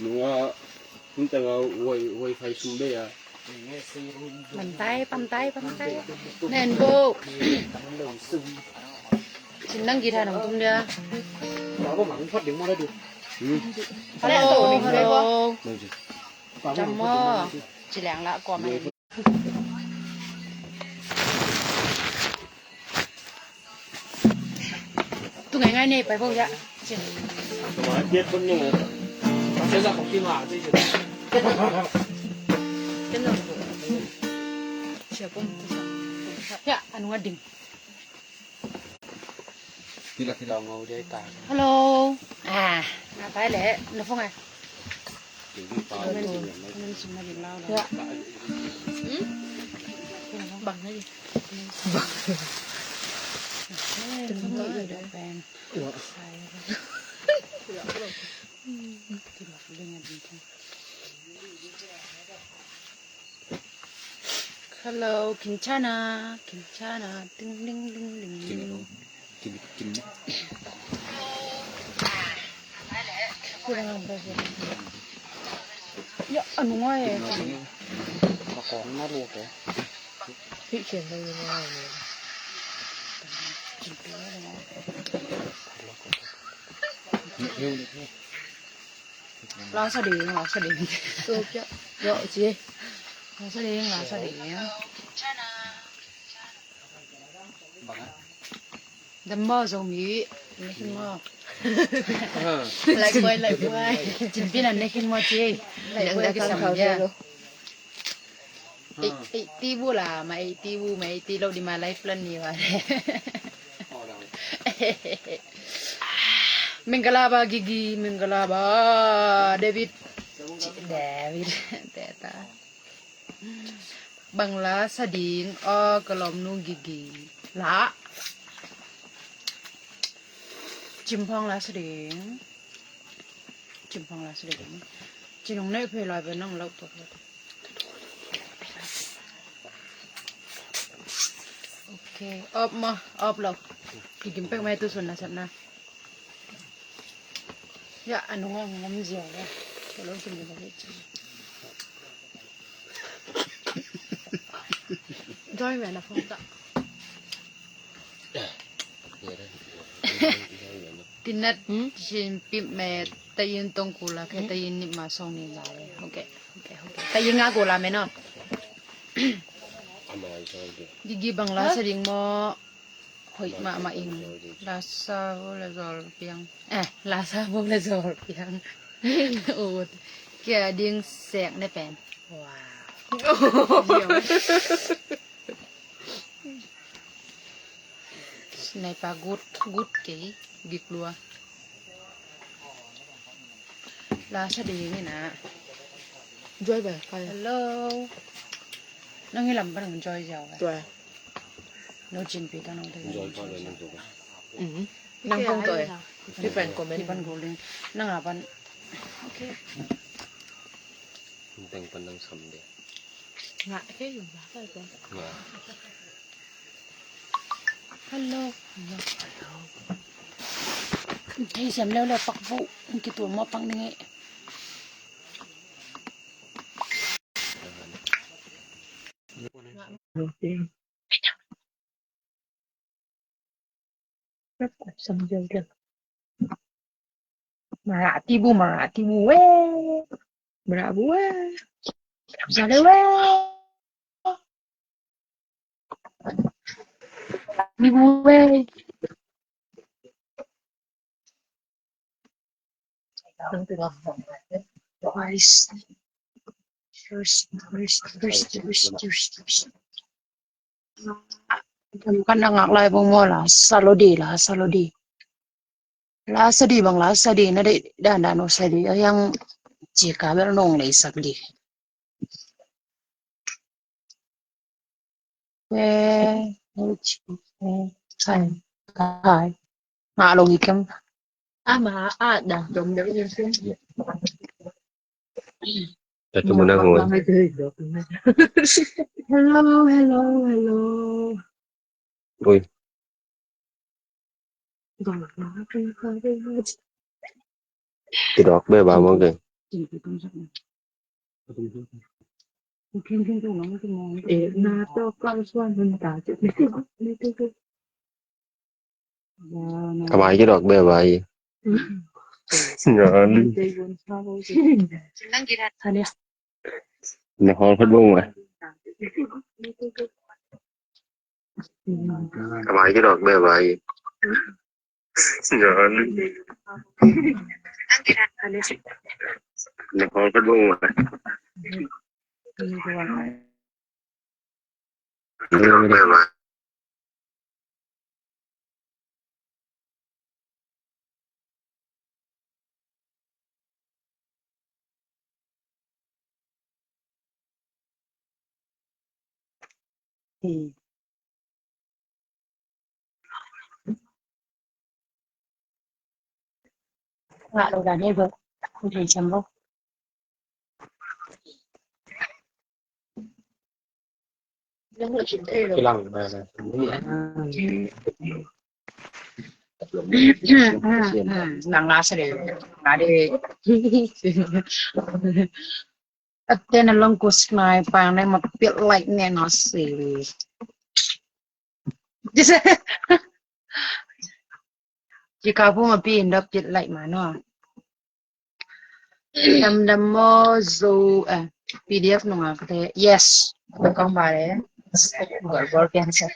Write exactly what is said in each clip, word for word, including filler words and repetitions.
Nunga, nunga wi-, wifi sum be a. Pamtai, pamtai, pamtai. Nen bo. Cin nang guitar nang tum dia. Hmm. Hello, hello. Jam mo. Ci leng la ko ma. Tu ngai ngai ne pai bo ya. Cin. Ya, anu ngading. Hello. Ah, na pai le, na phone ai. Bang na di. Bang. Hello, Kinchana, Kinchana, ding, ding, ding, ding, ding. Ya, anu ngai. Lasa ding, lasa ding. Yo, ci. Lasa ding, lasa ding. Dammo Zomi, na khin maw? Like boy, like boy. Cin pi nan na khin maw ci. Like boy kisam dia. Ei, ei ti bu la, ma ei ti bu, ma ei ti lo di ma life plan ni wa. Mingala ba Gigi, mingala ba David. David, teta. Bang la sa ding, aw ka lawmnu Gigi. La. Cimphang la sa ding. Cimphang la sa ding. Cinung nei phei lai ba nang lau tok. Ok, op ma, op lo. Kikim pek mai tu sun na sep na. Ya, anu ngam ngam ziau ya. Kalau kim ni bagi. Joy me na phone ta. Tinat sin pip me tayin tong kula ke tayin ni ma song ni la. Ok, ok, ok. Tayin nga kula me no. Gigi bang la sa ding mo. Hoih mahmah ing. Lasa bu le zol piang. Eh, lasa bu le zol piang. Ut. Kia ding sek ne pen. Wow. Sniper good, good kei. Gik lua. Lasa ding ina. Joy ba, kaya. Hello. Nang ilam ba nang joy jau ba. Joy. No cin pi ta nong te. Joy pa le nang joy. Mhm. Nang kong toy. Pi pan comment. Pi pan goling. Nang apan. Okay. Teng pan nang sam de. Nga ke yung ba ka ko. Nga. Hello. Hello. Hello. Thei siam leu leu pak bu. Kitu mo pak ni nge. Mara tibu, mara tibu, weh. Mara bu, weh. Zale, weh. Tibu, weh. Kan na ngak lai bung mo la sa lo di, la sa lo di. La sa di bang, la sa di na de dan dan o sa di. Yang cika bel nong lei sak di. Eh, hai, hai. Nga long ikem. Ama a da dom de ikem. Tatu muna ngoi. Hello, hello, hello. Ui. Kidok be ba mo ke. Ka bai ki dok be bai. Nga li. Na hol khat bong ma. Ka bai ki dok be bai. Nga li. Na hol khat bong ma. Ngah lo dan hei beuh. Hei siam beuh. Nang la sa de, nang la de. At den a long kus mai pang ne ma pil like ne no si. Jisa. Jika pu ma pi in dop pil like ma no. Dam dam mo zo, eh, P D F nunga kate. Yes. Kong ba le. Gol gol pian sa.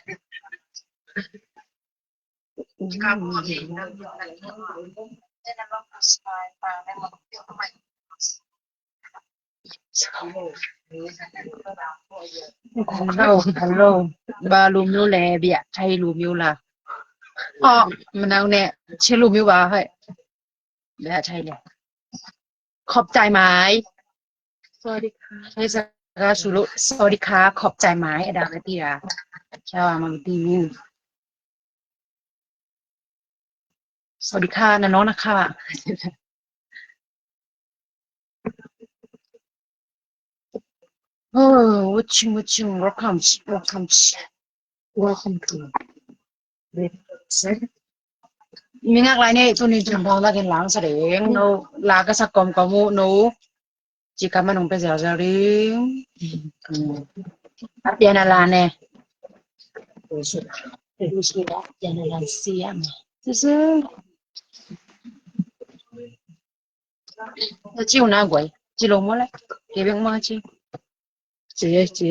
Hello, hello. Ba lu miu le bia thai lu miu la. Oh, manau ne che lu miu ba hai. Bia thai le. Khop chai mai. Sawadee ka. Hei sa ka sulu. Sawadee ka, khop chai mai. Ada mati ya. Chawa mati miu. Sawadee ka, na no na ka. Oh, watching, watching. Welcome, welcome, welcome to. Mi ngak lai ne, tuni jam bang la gen lang sa deng. No, la ka sa kom kom u, no. Ci ka manung pe ziau ziau ding. A pian a la ne. A pian a la siam. Ci ci. Na ciu na guai. Ci lo mo le. Ke beng ma ci. Ci, ci.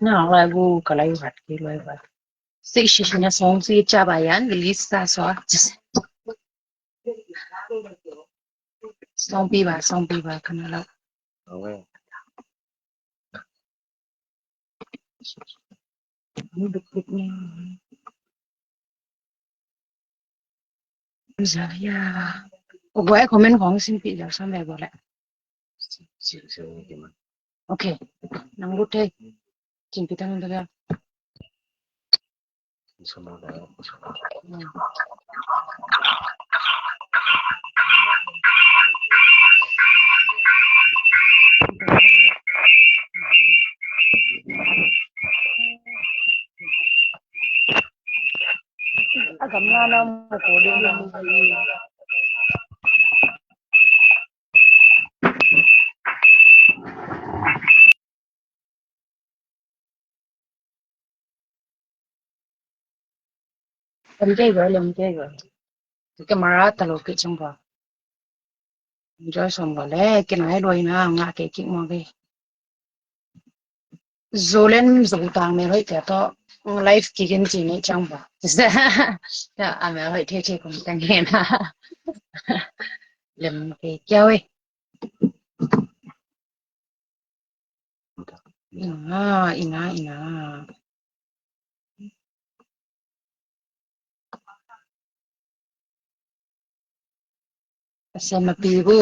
Na lai gu ka lai hat ki lai ba. Sik shi shi na song si cha ba yan, Lisa so. Song pi ba, song pi ba, kana la. Zaya. O guai comment khong sin pi zau sam le guai le. Okay. Nang lut thei. Cin pi tang tang. A gamla na mu ko ding. Lem kei go, lem kei go. Camera ta lo kei chung ba. Enjoy sawm gawh le, kei na hi luai na, ngah kei kik mawk hi. Zolen Zotang mel hoih tia tawh live kik in ci nih ciang ba. A mel hoih thei thei kong teng hi na. Lem kei kiau hi. Ina, ina, ina. A siam a pi bu.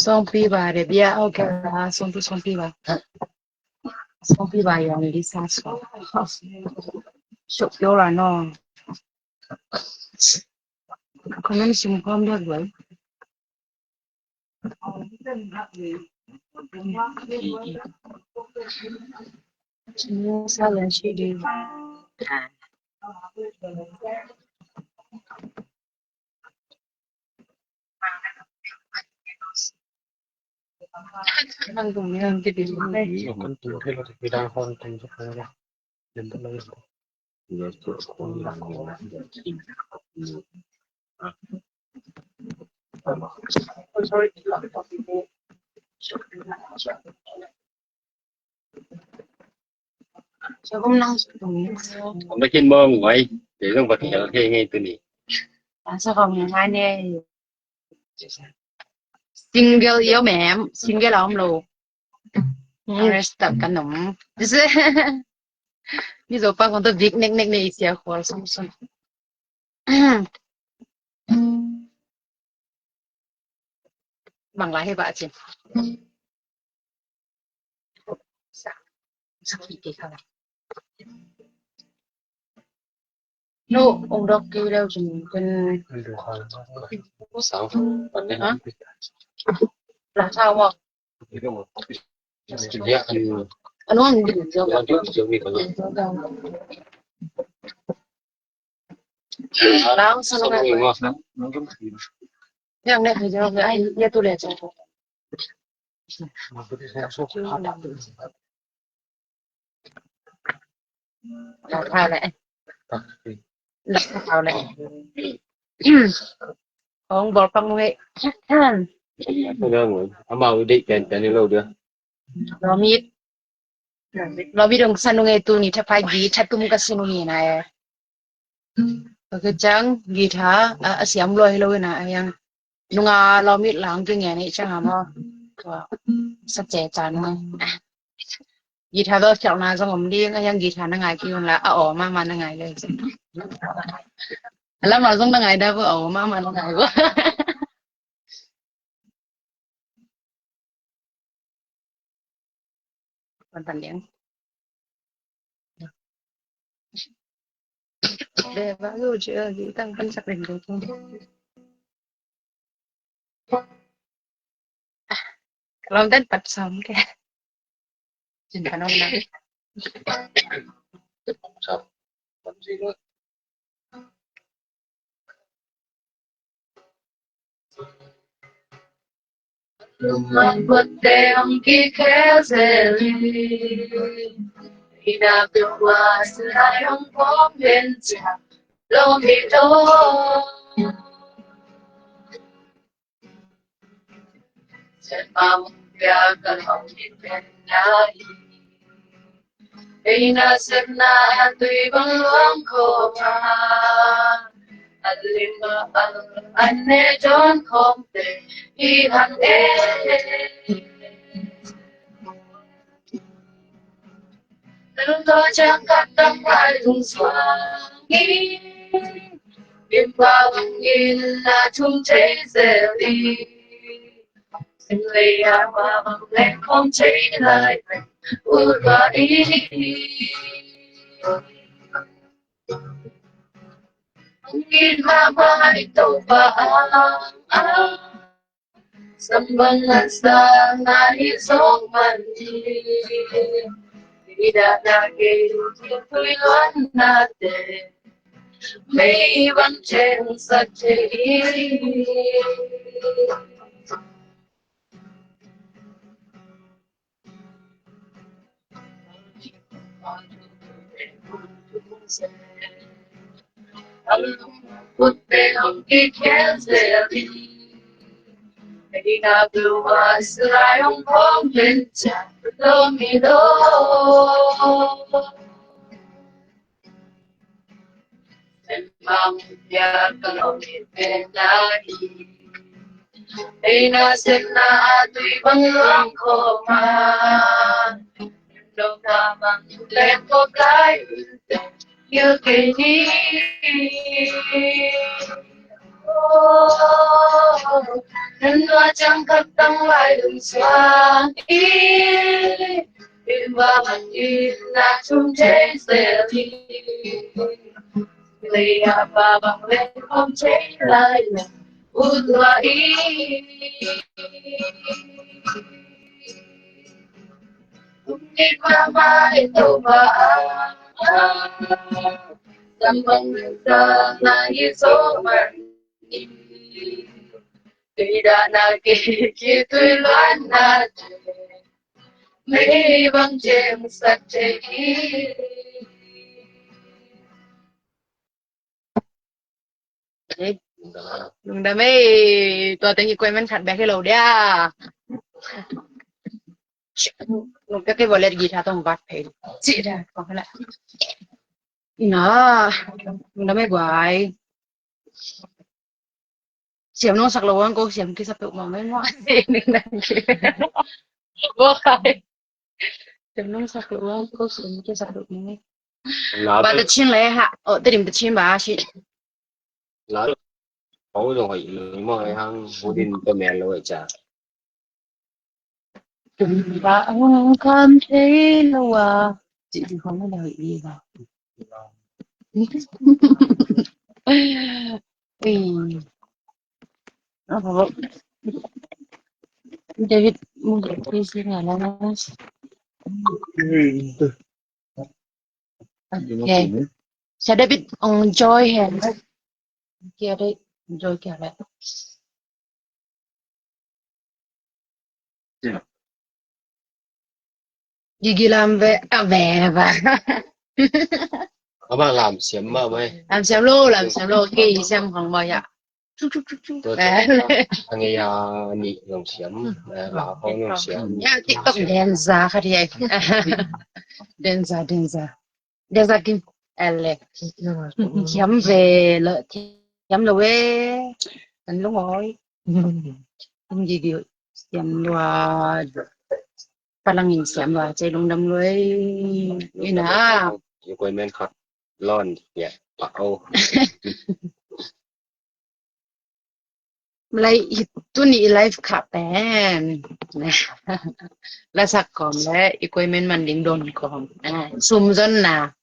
Sawngpi ba de bia, okay, sawngpi, sawngpi ba. Sawngpi ba yang di sa so. Shop yo la no. Comment sum kom dia gue. Sa kum nang sa kum nang. Om na kin mong wai. Te zong ba kial kei ngai tu ni. Sa kum ngai ne. Single yo mem, single om lo. Rest up kan om. Ni zo pa kong to big nek nek ne isia khol sum sum. Bang lai hi ba cin. Sa, sa ki ki kala. No, ong dok ki leo cin ken. Sao, pan ne. Ha? La sao wa. Ya, anu. Anu ang di. Ya, di, di, di, di. Lang sa nung. Yang ne, yang ne, ay, ya tu le. Lang sa le. Lang sa le. Ong bol pang nge. Amau dei ten ten lo dia. Lawmit. Lawmit dong sa nung e tu ni thapai gi thatum ka si nung e na e. Ka ciang gi tha a siam loi lo na a yang nunga lawmit lang ki nge ni ciang a maw. Sa ce ca nung e. Gi tha do siau na zong om ding a yang gi tha na ngai ki un la a aw mama na ngai le. A lam a zong na ngai da bo a aw mama na ngai bo. Pan pan liang. Để vào rồi chị ơi, chị tăng cân sạc đỉnh được không? Lom den pat som ke. Cin pan om na. Lumang bote ong ki khel zeli. Ina tua sila ong pom den cia. Long ki to. Sen ma mung pia ka long ki pen na hi. Ei na sepna a tui bang luang khawm a, a lim a al an ne dawn khawm te hi hang e. Tel tawh ciang khat tang lai lung suang hi. Lim pa bang in a thum thei zel hi. Sim lei a pa bang leng khawm thei lai pen ut va i hi. Ngin mahmah i Topa ang a, sam bang ngan sang na hi zong man hi. I dahna kei thil tui luannate mei bang cengsak thei hi. A lungput pen hong kikhel zel hi. Ina blua srai hong phong pen cha lo mi lo. Pen mang ya ka lo mi pen na hi. Ina sen na a tui bang luang ko ma. Nong na mang lem ko kai. Yu kei ni. Nan wa chang kap tang lai lung suang i. In wa man in na chung cheng sel i. Lei ya ba bang lem kong cheng lai lung. Ut wa i. Ungit mama ito ba ang tambang sa na iso man. Tidak na kikituiluan na may bang jeng sa jeng. Lungdam ei, tua teng equipment khat bek hi lo dia. Lungdam ei, wallet guitar tong bat phei. Ci da, kong kala. Ina, lungdam ei guai. Siam nong sak lo ang ko siam kisa peuh mawk mai mawk. Guai. Siam nong sak lo ang ko siam kisa peuh mawk mai. Ba ta chin le ha. Oh, ta dim ta chin ba shi. La. Pau zong hoi lo mawk ai hang budin ta mel lo ai cha. Ba ang kam thei lo wa. Ci di khong lo i ba. Ui. David, mu David, please, nga la. Okay. Sa David, enjoy hen. Kia dei, enjoy kia le. Gigilam ve, a ve ba. Ama lam siam ma mai. Lam siam lo, lam siam lo. Kei siam khong ba ya. Chuk chuk chuk chuk. Ang ya ni lam siam. La khong lam siam. Ya TikTok dancer kha dia. Dancer, dancer. Dancer kin. Ale. Siam ve lo, siam lo ve. Kan lo ngoi. Kan gigi siam lo. Palangin siam lua, cei lungdam lua. Ina. Yu koi men khat lon ya pa o. Lai hi tuni live khat pen. La sak kom le i koi men man ding don kom. Sum zon na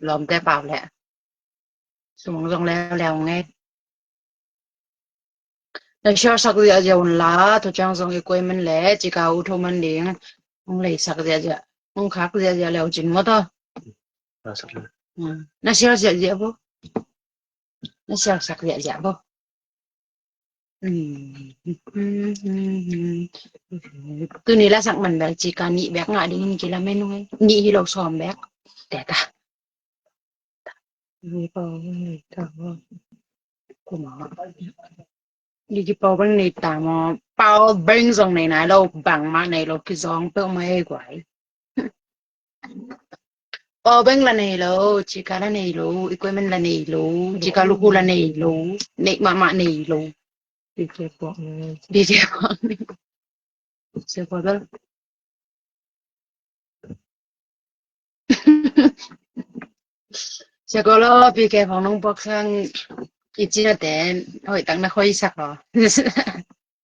lom te pau le. Sum zong leo leo nge. Na share sak ziahziah un la, tu ciang zong i koi man le, cika u tho man ding. Hong lei sak ziahziah, hong khak ziahziah leo cin maw taw. Na share ziahziah bo. Na share sak ziahziah bo. Tuni la sak man bel cika nih bek ngah ding in kilamen uh. Nih hi lo sawm bek. Teta. Digi power bank nei ta maw? Power bank zong nei nai lo, bangmah nei lo, kizawng peuhmah ei guai. Power bank la nei lo, cika la nei lo, equipment la nei lo, cika lukhu la nei lo, neih mahmah nei lo. Digi puak nei. Digi puak nei. Sia Kolo, P K Phong nong puak sang i cina ten hoih tak na khoi sak lo.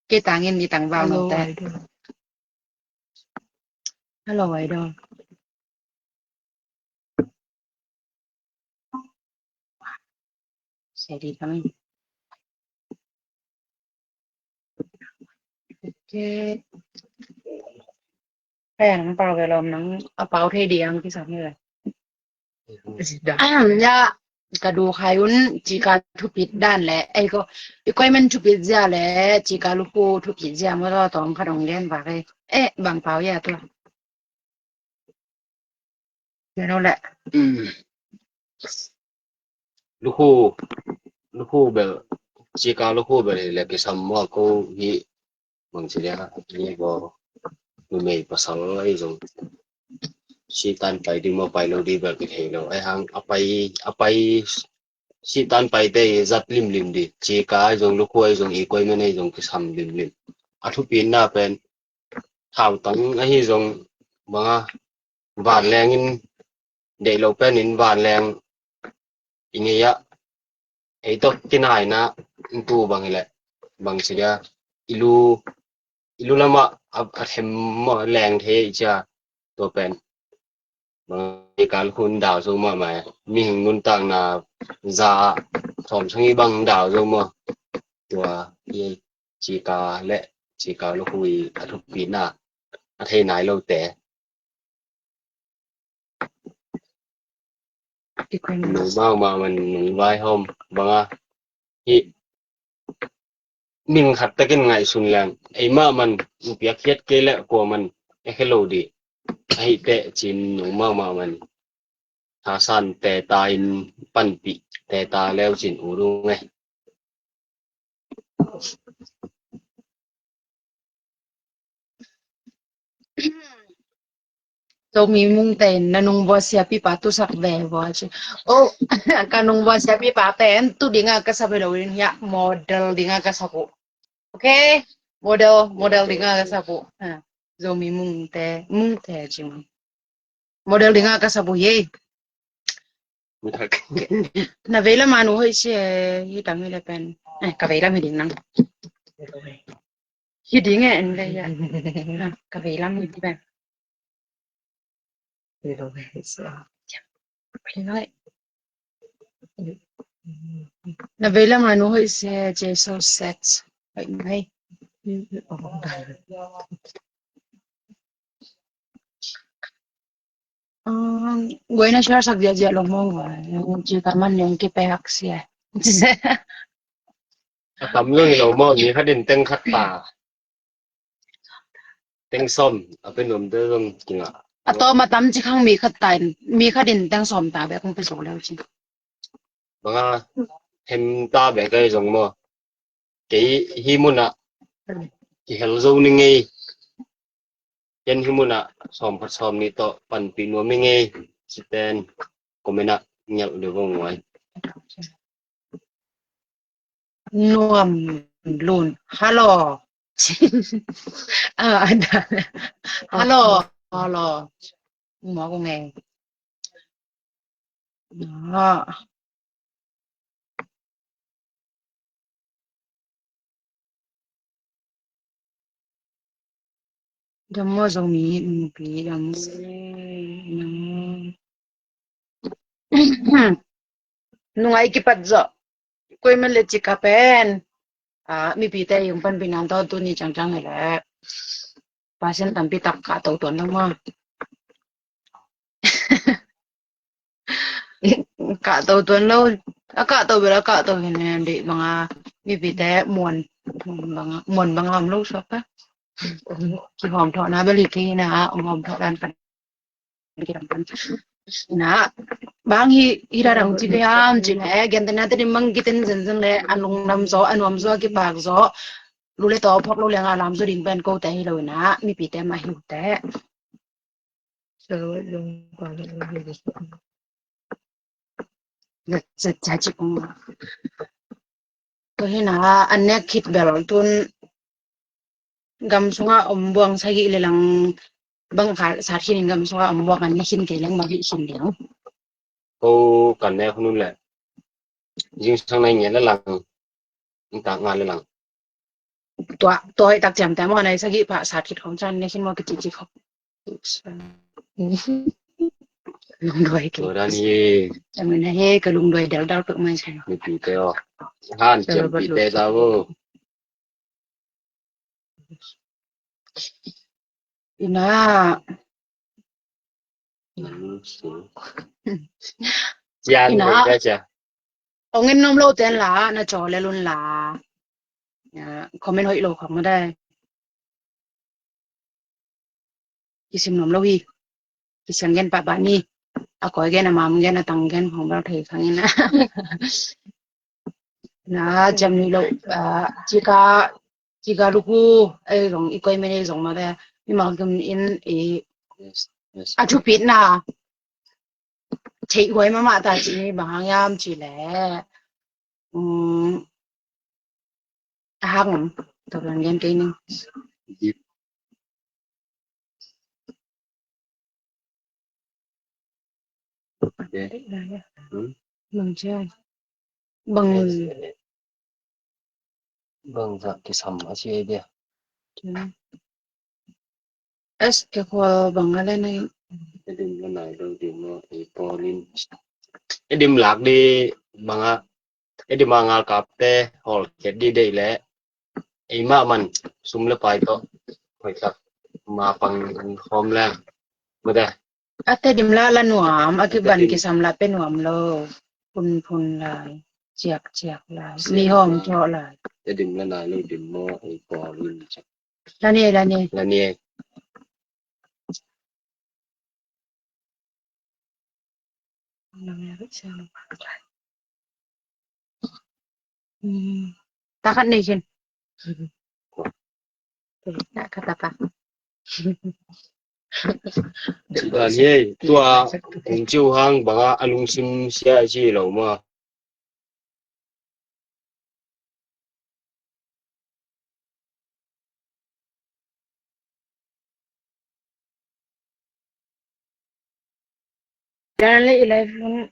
Kei tangin i tang vau nong te. Hello, Idol. Sia di kami. Okay. Kaya nang pau ve lom nang a pau thei di ang kisam hi ve. Ya ka du khai un cika thupit dan le ei ko equipment thupit zia le cika lukhu thupit zia maw taw tawm kha dong gen vak ei. Eh bang pau ya tua. Piano le. Lukhu, lukhu bel, cika lukhu bel le kisam maw ko hi. Bang ci dia, ni bo numei pasal ai zong sitan pai di maw, pai lo di bel kithei lo. Ai hang a pai, a pai sitan paite i zat limlim di. Cika ai zong, lukhu ai zong, i koi men ai zong kisam limlim. A thupina pen thautang ahi zong banga vanleng in deih lo pen in vanleng i ngei ah ei tawh kinaina in tu bang hileh bang ci dia i lu, i lu lamah a, a them maw leng thei i cia tua pen bang i kal hun dau zo mahmah e. Mihing nuntakna za ah sawm sang i bang dau zo maw tua i cika le cika lukhu i a thupina a thei nai lote. Nung mah mah man nung vai hom banga hi ning khat takin ngaihsun leng ei mah man piak hiat kei le kua man e khe lo di ahi teh cin nung mah mah man thasan teta in panpih teta leu cin u rung e. Zomi Mungte in na nungvua siapipa tusak ve vua ci. Oh, ka nungvua siapipa pen tu dinga ka sa ve lo in hiah model dinga ka sa uh. Okay, model, model dinga ka sa uh. Ha, Zomi Mungte, Mungte ci. Model dinga ka sa uh hi. Na vei lama nu hoih si e, hi tang hi le pen. Eh, ka vei lam hi ding nang. Hi ding e en le ya. Ah, ka vei lam hi ding pen. Hi ding e. Na vei lama nu hoih si e, Jesu set. Hoih mai. Guai na share sak ziahziah lo maw guai. Ci ka man neng kipek sia. A tam zong hi lo maw, mi khat in teng khat ta. Teng sawm a pe nuam te zong kinga. A tawm a tam ci khang mi khat ta in, mi khat in teng sawm ta bek kong pe zo leu ci. Banga hem ta bek ai zong maw. Kei hi munah kihel zo ni ngei. Ken hi munah sawm khat sawm nih tawh panpih nuam i ngei. Siten comment ah ngelh deuh vong uai. Nuam lun. Hello. Ah, ada. Hello. Hello. Mo ko ngei. Ah. Dam maw Zomi nupi dam. Nungai kipat zawh. Koi man le cika pen. Ah, mipite yung panpih nan tawh tuni cangcang le. Pasen tampi tak kah to tuan lo maw. Kah to tuan lo. A kah to bel a kah to hi ne dih banga mipite muan, muan banga, muan banga om lo suak ka. Kihawm thawhna bel hi kei na, om hawm thawh dan pan. Na bang hi, hi rarang ci ve ham ci ne, gentehna te ding bang kiten zenzen le, a lungdam zaw, a nuam zaw, a kipak zaw. Lu le taw phawk lo le nga lam zaw ding pen kote hi lo na, mipite mah hi ute. Tua hi na, an nek khit bel tun gam sunga om buang sagih le lang bang kha sat khin in gam sunga om buang an ne khin kei leng ma vih khin leng. Ko kan nek hun le zingsang nai nge le lang, in tak nga le lang. Tua, tua hi tak ciam te maw nai sagih pha sat khit khong can ne khin maw kici ci khong. Lungduai kei. Tua dan hi. Amen he ka lungduai dal dal pek mai sai. Mipite aw. Han ciam pite ta bo. Ina. Cian ina. Ina. Ong en nom lo ten la, na caw le lun la. Ya, comment hoih lo khong ma dai. Kisim nom lo hi. Kisiang gen pahpah ni. A koi gen, a mam gen, a tang gen khong bel thei khang ina. Na ciam ni lo, ah, cika Kiga luku, ei zong, i koimen ei zong mah le, mimal kim in i, yes, yes, a thupitna theih huai mahmah ta ci ni. Bang hang hiam ci le, um, a hang om, tua bang gen kei ning. Bang zah kisam a ci ei dia. Es ke khual bang a le nei. Edim la nai lo dim maw, ei pawl in. Edim lak di bang a, edim a ngalkapte hawlkhiat di deih le, ei mah man sum le pai tawh hoihtak ma pang khawm leng. Mate. A Tedim la la nuam, a kiban kisam la pe nuam lo. Phunphun lai, ciakciak lai, mi hawm thawh lai. Tedim la nai lo dim maw, ei pawl in. La ni, la ni. La ni. Hmm. Takat nei sin. Takat apa? Ci dan hi ei, tua kung ciu hang banga a lungsim sia ci lo ma. Dan le i live lun.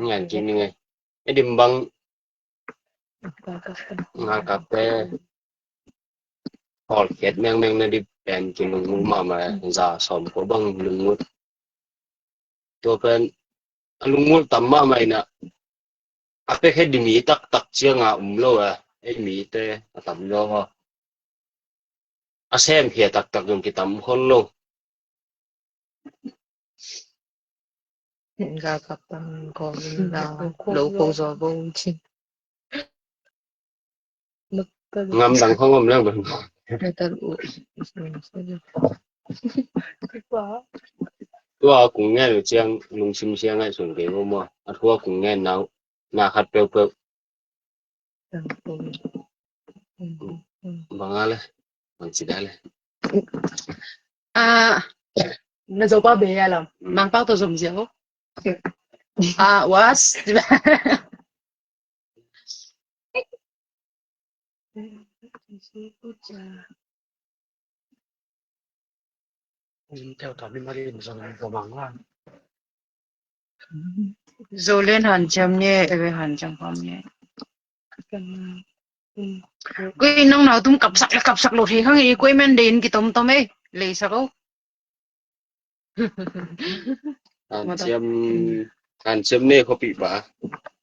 Ngan kini ngai. Edim bang ngalkapte hawlkhiat mengmeng na di pen kilungngul mahmah, za sawm ko bang lungngul. Tua pen a lungngul tam mahmah ina, a pek he di mi taktak cianga um lo a, ei mite a tam lo a. A sem khia taktak zong kitam khol lo. Ga kap tam ko ga lo ko zo bo chin. Ngam dang khong om lang bang. Tua kung ngen lo ciang lungsim siang ngai sun kei bo mo. A tua kung ngen nau na khat peuh peuh. Bang a le, bang ci da le. Ah, na zo pa be a lam. Mang pau to zom zia ho. Ah, was. Zo len han ciam ne, eve han ciam pam ne. Kui nong nau tum kapsak le kapsak lo thei khang i, kui men dein kitom tom e, leisak o. Han ciam, han ciam ne khopi pa.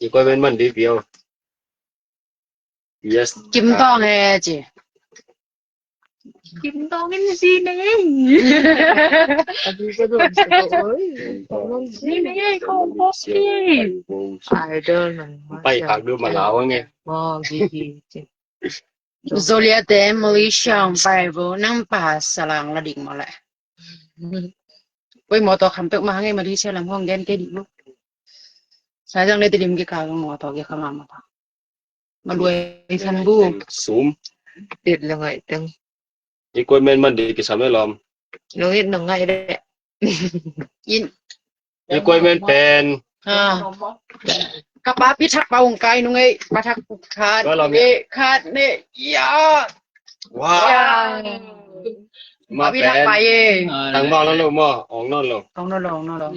I kui men man di piau. Yes. Kim Tong e ci. Kim Tong in zi nei. Zi nei ko ko ki. Idol nang. Pai khak du ma lau nge. Mo gi gi ci. Zolia te Malaysia pai bo nang pa salang la ding mo le. Poi motor kham peuh ma hang e Malaysia lam hong gen ke di bo. Sa jang le ti lim ki ka motor ki kham ma pa. Ma duai san bu. Sum. Tit le ngai teng. I koi men man di kisam e lom. Nong it nong ngai de. In. I koi men pen. Ha. Ka pa pi thak pa ung kai nung ei, pa thak khat ne, khat ne. Ya. Wow. Ma pi thak pa ye. Tang ma lo lo mo, ong no lo. Ong no lo, ong no lo.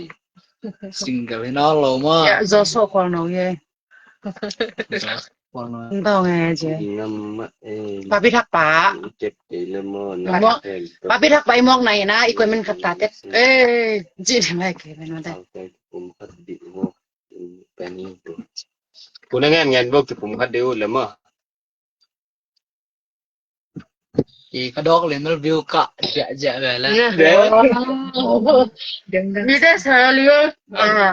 Single hi no lo mo. Ya, zo so khol no ye. Ntong e je. Papi thak pa. Papi thak pa i mok nai na i koi men khat ta tet. Eh, ji de mai ke men ta. Kuna ngen ngen bo ki pum khat de u le ma. Ki ka dok le mel view ka ja ja ve la. Mi de sa li. Ah.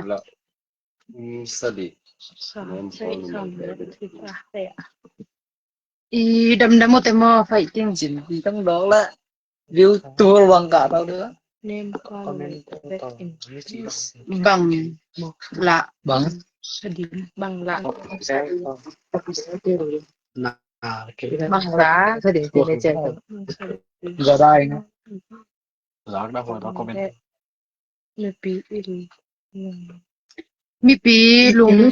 Sadi. I dam dam o te mo fighting. Jin tang dok la. View tour wang ka tau de. Name comment. Bang la. Bang. Sadi bang la. Na. Masa sa ding si le cian. Za dai na. Za na ho da comment. Mipi lung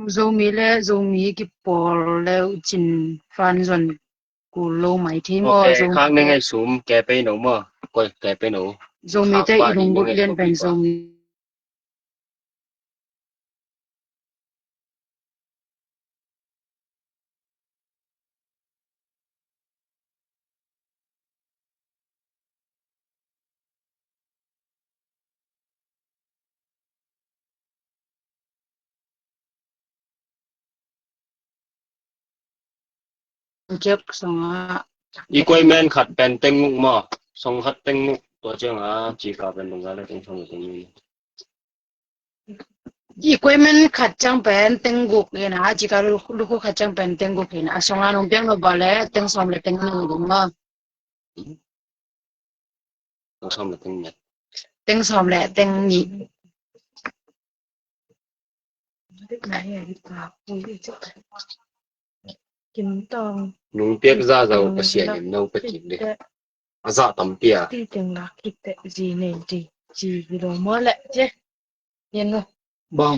Zomi le Zomi kipawl le ucin fan zon kul lo mai thei maw? Zomi khang ne ngai sum ke pei no maw? Koi ke pei no. Zomi te i lunggut lian pen Zomi. Project song a. I koi men khat pen teng nguk maw? Song khat teng nguk tua ciang a ci ka pen lungga le teng song teng nguk. I koi men khat ciang pen teng guk ina, ci ka lu, lu khat ciang pen teng guk ina. A song a nong piang lo ba le teng sawm le teng nguk ding maw? Teng sawm le teng nih. Teng sawm le teng nih. Nung piak za zo Pasian in no pe kik de. A za tampi a. Ti teng lak kik te zi nei zi zi lo mo le ce. Bang.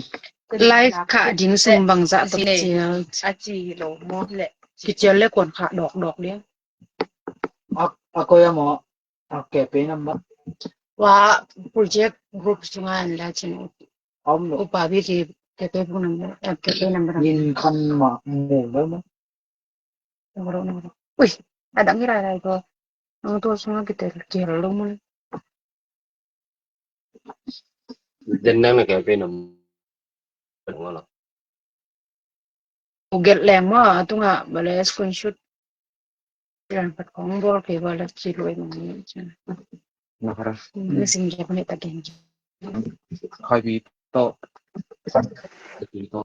Live kha ding sum bang za tam ci. A ci lo mo le. Ki cial le kuan kha dok dok ding. A, a koi a mo. A ke pe number. Wa project group sunga an la cin. Om lo. Upa bi ki ke pe phone number. A ke pe number. Nin kan ma mo lo mo. Number number. Ui, a dang i rai rai ko. Ang to sunga ki tel ki lo mo. Den nang na ke pe number. Ugel leng maw, a tungah bale screenshot. Yang pat kong bol ke bale ci luai mang ni. Nakara. Ni sing ke pani ta gen. Khai bi to. Bi to.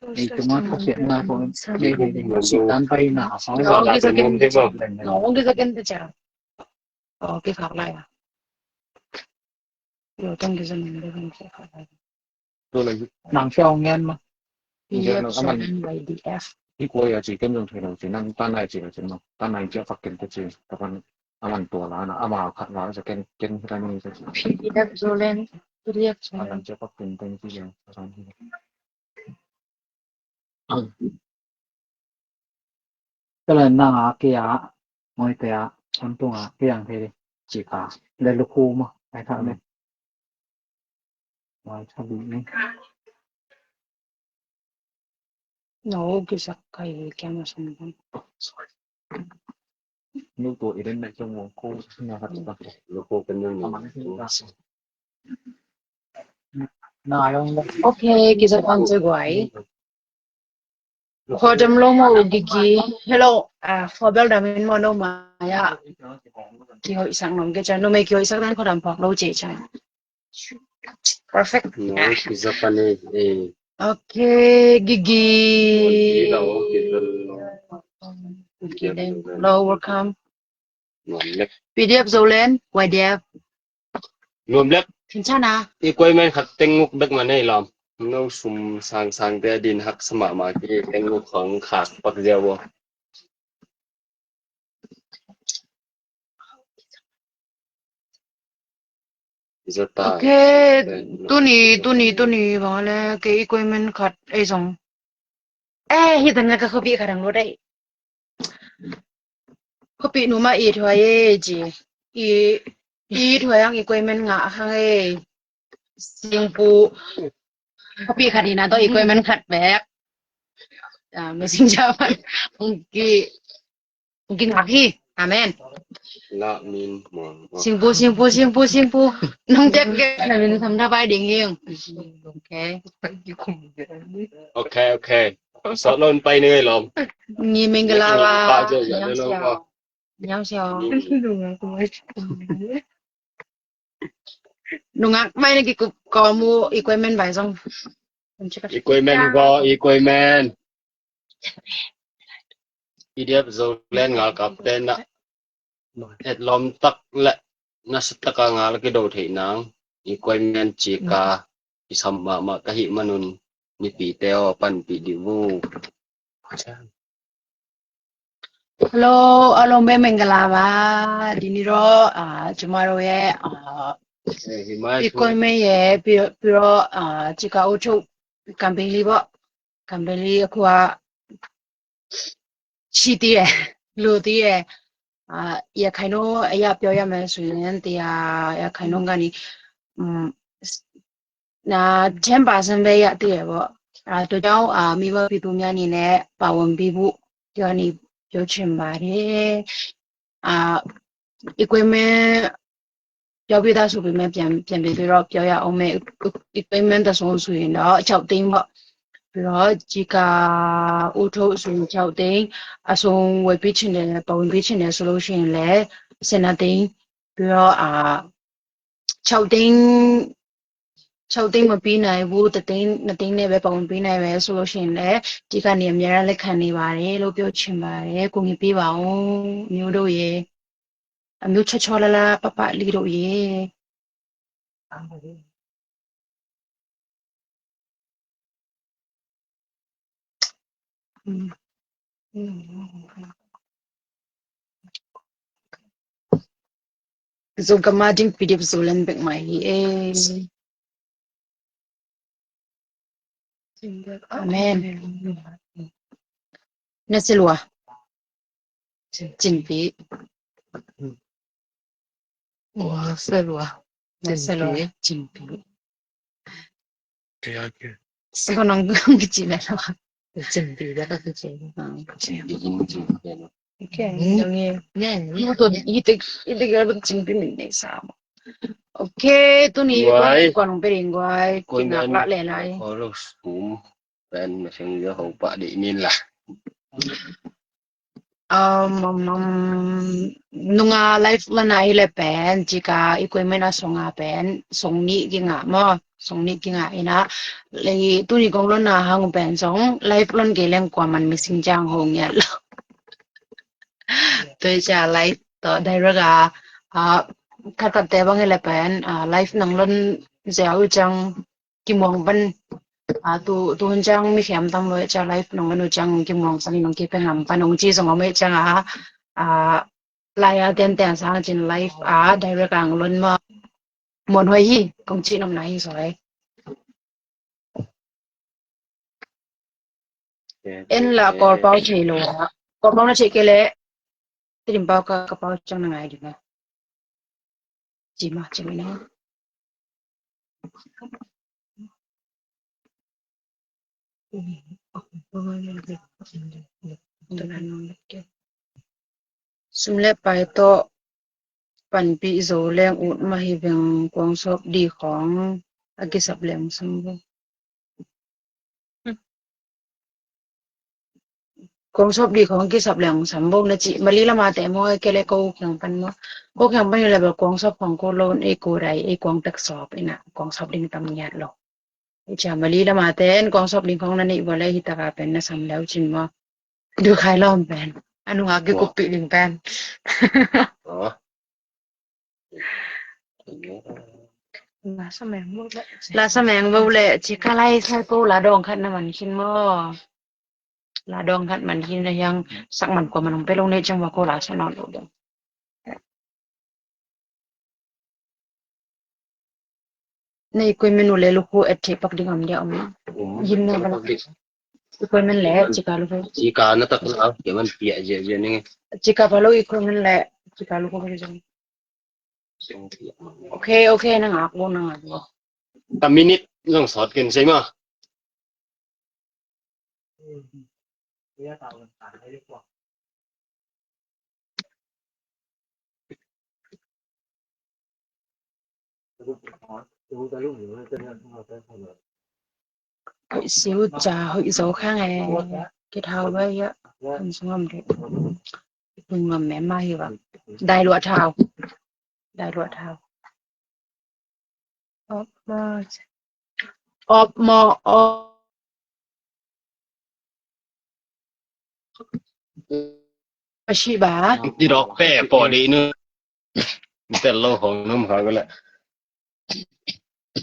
Ei, cuma khasiat na ko, ei, ei, ei, si tan pai na, sa. Oh, kisa ken, oh, kisa ken te cha. Oh, kisa lai a. Yo, tang kisa ken te kisa lai. Nang siau ngen ma. Ngen ma, aman. Y D F. I ko ya ci ken jong thei lo ci nang tan lai ci lo ci ma. Tan lai ci a pak ken te ci. Tapan aman tua la na ama khat la sa ken ken hita ni sa. P D F Zoland, P D F Zoland. Aman cia pak ken teng ci ya. Kala nang a kia, moi te a, an tung a, kiang thei di. Ci ka, le lukhu ma, ai kha ne. Mai tha bi ni. No, kisak kai kiam a sum kan. Nu to i den na kiam wong ko na hat ta. Lo ko kan nang. Aman ni ta. Na yong. Okay, kisak kan se guai. Khuadam lo mo Gigi. Hello. Ah, khuabel dam in mo no maya. Kihoih sak nong ke cha. No me kihoih sak dan khuadam phak lo che cha. Perfect. No, ah. Kisa pane, eh. Okay, Gigi. Gigi la, okay, gal. Hello, welcome. Nuam lek. P D F Zoland, Y D F. Nuam lek. Thin chana. I kuai men khat teng nguk bek man ei lawm. No sum sang sang te din hak sama ma ki teng nguk khong khak pak ziau bo. Zata. Okay, tuni, tuni, tuni, bang le, kei i kuai men khat ei zong. Eh, hi tanga ka khopi khat ang lo dai. Khopi numa i thuai e ji. I, i thuai ang i kuai men nga hang e. Singpu. Khopi khat ina to i kuai men khat bek. Ah, messenger man. Ong ki, ong ki ngak hi. Amen. La min mo. Singpu, singpu, singpu, singpu. Nong tek ke na min sam da bai ding hi. Okay. Okay, okay. Sawt lo in pai ni ngai lawm. Ngi mingalawa. Nyaw siaw. Nyaw siaw. Nungak mai na kikup ko mu i kuai men bai zong. I kuai men ko, i kuai men. P D F Zoland ngal kap te na. Et lawm tak le nasa taka ngal kido theih nang. I kuai men cika i sam mahmah ka hih manun nipi te aw panpih dih vu. Hello, hello, me mengalawa, diniro, ah, tomorrow ye, ah, i kuai men ye, piro, piro, ah, cika uchu, campaign li bo, campaign li akua, City eh, Luti eh, ah, ya kaino, ya pyo ya me sui nen tia, ya kaino gani, um, na ten percent be ya ti eh bo. Ah, to jao, ah, mi ba pi tu mya ni ne, pa won bi bu, tia ni, pyo chin ba de. Ah, i kuai men ပြောပြတတ်ဆိုပေမဲ့ ပြန် ပြန်ပြီးတော့ ပြောရအောင်မယ်။ အီကွိပ်မန့် တစ်စုံဆိုရင်တော့ ခြောက်သိန်းပေါ့။ ပြီးတော့ ကျီကာ ဦးထုတ်ဆိုရင် ခြောက်သိန်း၊ အစုံဝယ်ပေးချင်တယ်၊ ပါဝင်ပေးချင်တယ်ဆိုလို့ရှိရင်လည်း ဆယ်နှစ်သိန်း၊ ပြီးတော့ အာ ခြောက်သိန်း၊ ခြောက်သိန်းမပေးနိုင်ဘူး၊ တစ်သိန်း၊ နှစ်သိန်းနဲ့ပဲ ပါဝင်ပေးနိုင်မယ်ဆိုလို့ရှိရင်လည်း ကျီကာနေအမြဲတမ်းလက်ခံနေပါတယ်လို့ ပြောချင်ပါတယ်။ ကူညီပေးပါဦး မျိုးတို့ရေ။ အမျိုးချောချောလႃးလႃး ပပလီတို့ရေ။ ဇုံကမဒင်း PDF ဇုံလန်ဘက်မဟီအဲ။ Amen. Naselwa. Cimpi. Naselwa. Cimpi. Kau nang kau kecil lah. Cimpi dah kau kecil. Cimpi, cimpi. Okay, yang ni. Ni tu, itu, itu kalau cimpi ni sama. Okay, tu ni kau nang pering guai. Kau nak lak lelai. Pen masing yo ho pa di nin lah. Um, um, um, nunga live lana ile pen, cika equipment a songa pen, song ni kinga mo, song ni kinga ina. Lagi tu ni kong lona hang pen song live lon ke leng kua man missing jang ho ngiat lo. Tui ca live to direct a, a, khat khat te bang ile pen, a, live nang lon zia u cang kimuang pan, a, tu, tu hun cang mi khiam tam lo ca live nang lon u cang kimuang pan nang kipe ngam pan ong ci zong om e cang a, a, lai a ten ten sang cin live a direct ang lon ma. Muan huai hi, kong ci nom na hi soi. En la kor pau che lo. Kor pau na che ke le. Tirim pau ka, ka pau chang na ngai di na. Ci ma, ci ma na. Sum le pai tawh panpih zo leng ut mah hi veng, kuang sawp di khawng a kisap leng sam bo. Kuang sawp di khawng kisap leng sam bo na cih Mali lama te maw, kei le ko kiang pan maw. Ko kiang pan hi le bel kuang sawp khawng ko lo, ei ko dai, ei kuang tek sawp ina, kuang sawp ding tam ngiat lo. Ei cia Mali lama te en kuang sawp ding khawng na neih bel ei hi taka pen na sam leu cin maw. Du khai lawm pen. A nungak kikuppih ding pen. Lasa meng bo le cika lai sai ko la dong khat na man khin maw. La dong khat man khin na hiang sak man kua man hong pe lo nei ciang va ko lasa nawn lo dong. Na equipment uh le lukhu et thei pak ding om dia om. Gim na bala. Equipment le cika lukhu. Cika na tak na ke man pia je je ni. Cika balo equipment le cika lukhu bagi jong. Okay, okay, na ngak bo, na ngak bo. Ta minute zong sawt ken sei ma. Hoih siu ca hoih zo khang e. Kithau bai ya. Kan sungam de. Sungam me ma hi ba. Dai lua thau. Dai lua thau. Op mo. Op mo. Op. Pasiba. Ti dok pe po di nu. Tel lo hong num kha gala.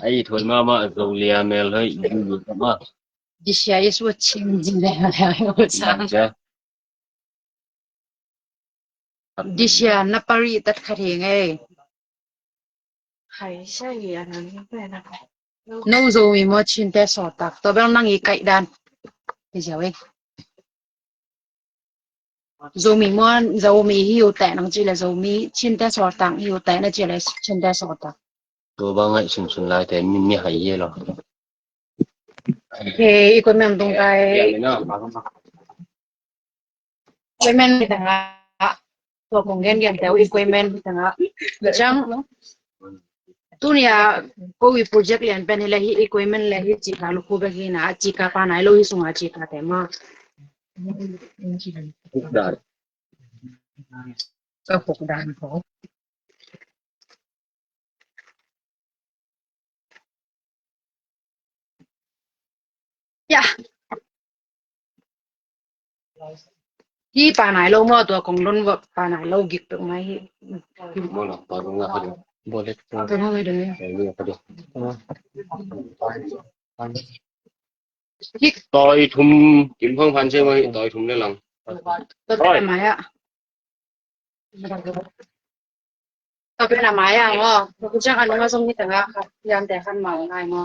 Ai thoi mama zo lia mel hoi. Ma. This year is watching. This year na pari tat kha theng e. No Zomi maw Chin te sawltak. Tua bel nang i kaih dan. Hi ziau e. Zomi maw Zomi hi uh teh nang ci le Zomi, Chin te sawltak hi uh teh na ci le Chin te sawltak. Tua bang ngaih sunsun lai te mi mi hai hi lo. He, equipment tung kai. Equipment hi tanga. Tua kong gen gen teu equipment hi tanga. Ciang. Tunia ko i project lian pen hi le hi equipment le hi cika lukhu bek hi na, cika pa nai lo hi sunga cika te ma. Ka huk dan ko. Ya. Hi pa nai lo maw tua kong lon va pa nai lo gik pek mai hi. Mo lo pa lo nga pa lo. Bo le pa lo nga pa lo. Hik. Toi thum kim phang phan se maw hi toi thum le lang. Toi. Mai a. Tapi na mai a ngo. Ku chang anu ma song ni tanga kha. Yan te khan ma ngai ngo.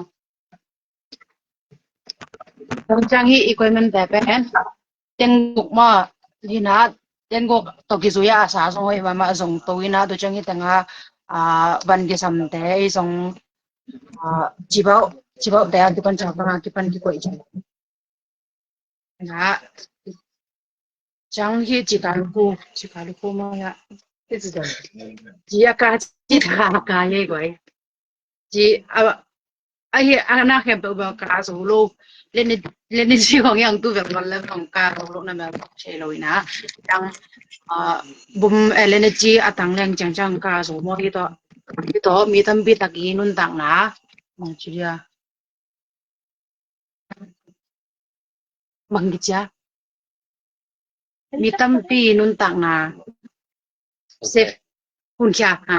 Ku chang hi equipment te pen. Ten guk ma. Hi na. Ten guk to ki zuya sa song hi ma ma song to hi na tu chang hi tanga. A van ki sam te hi song. A, cibau, cibau te a kipan cakang a kipan kikoih cang. Na, cang hi cika luku, cika luku mo ya. Ci a ka, ci ta ka ye guai. Ci a, a hi a na khem pe ba ka so lo. Leni, leni ci hong yang tu bel bal le hong ka so lo na mel se lo ina. Cang, a, bum, eh, leni ci a tang leng cang cang ka so mo hi to. Hi to, mi tampi tak i nuntak na. Mong ci dia. Bang kicia. Mi tampi nuntakna. Sef. Hun kia ha.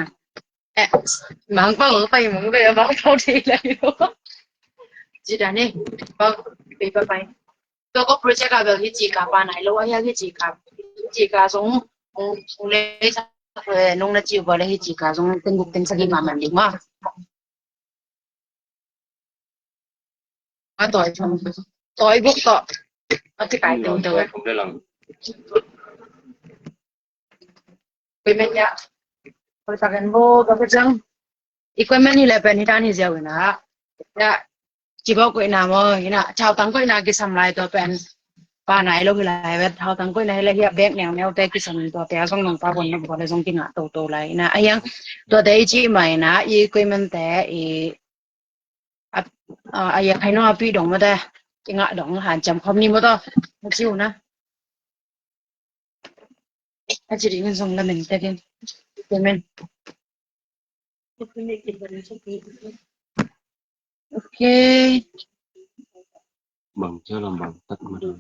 Eh, mang pau pai mang be mang pau di lai lo. Ci da ni. Pau pai pai pai. Tua ko project a bel hi cika pa nai lo a hi a hi cika. Cika song. Song le sa. Nung na ci ba le hi cika song teng guk teng sa hi ma man di ma. A toi thum. Toi buk tawh. A ci kai teng tawh. Equipment ya. Koi taken bo ka pajang. Equipment hi le pen hi dan hi ziau ina. Ya. Ci bo koina mo ina. Chau tang koina kisam lai tua pen. Pa nai lo hi lai vet. Chau tang koina hi le hi a bek neng neu te kisam tua te a zong nong pa bon nong pa le zong kinga to to lai ina. A yang tua te i ci mai na i equipment te i A, a, a ya khai no a pi dong ma ta. Ki nga dong han cham khom ni mo to. Ma chiu na. A chi ri ngun song la men ta ken. Amen. Okay. Bang cia lam bang tat ma ding.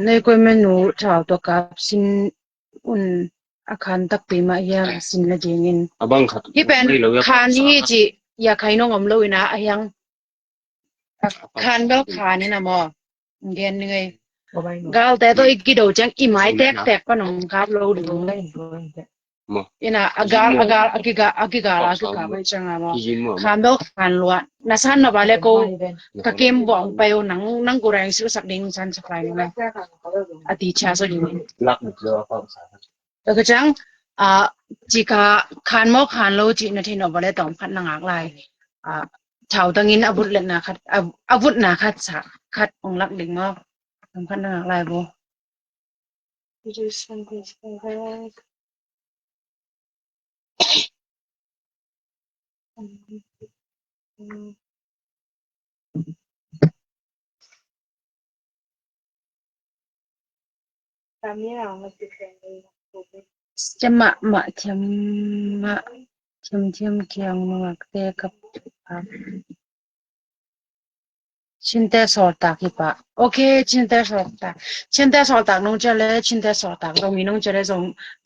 Nei koi menu thau tua kap sin un a khan takpi mah hiam sin na dingin. A bang khat. Hi pen khan hi ci ya khai nong om lo ina a hiang. Khan bel khan ina maw. Gen ni ngai. Galte tawh i kido ciang i mai tektek pan hong kap lo ding. Ina a gal a gal a kigal a kigal a kigal bai ciang a maw. Khan bel khan lua na san na ba le ko ka kem bawng pai o nang nang ko reng sil sak ding san sak lai na. A ti cha so ding. Tua ka ciang a cika khan maw khan lo cih na thei nawh bale tawm khat na ngak lai. A thau tangin a vut letna khat a vutna khat sa khat ong lak ding maw. Tawm khat na ngak lai bo. Cia mah mah thiam mah thiam thiam kiang mangakte kap. Chinte sawltak hi pah. Ok, chinte sawltak. Chinte sawltak nong cia le chinte sawltak. Zomi nong cia le Zo,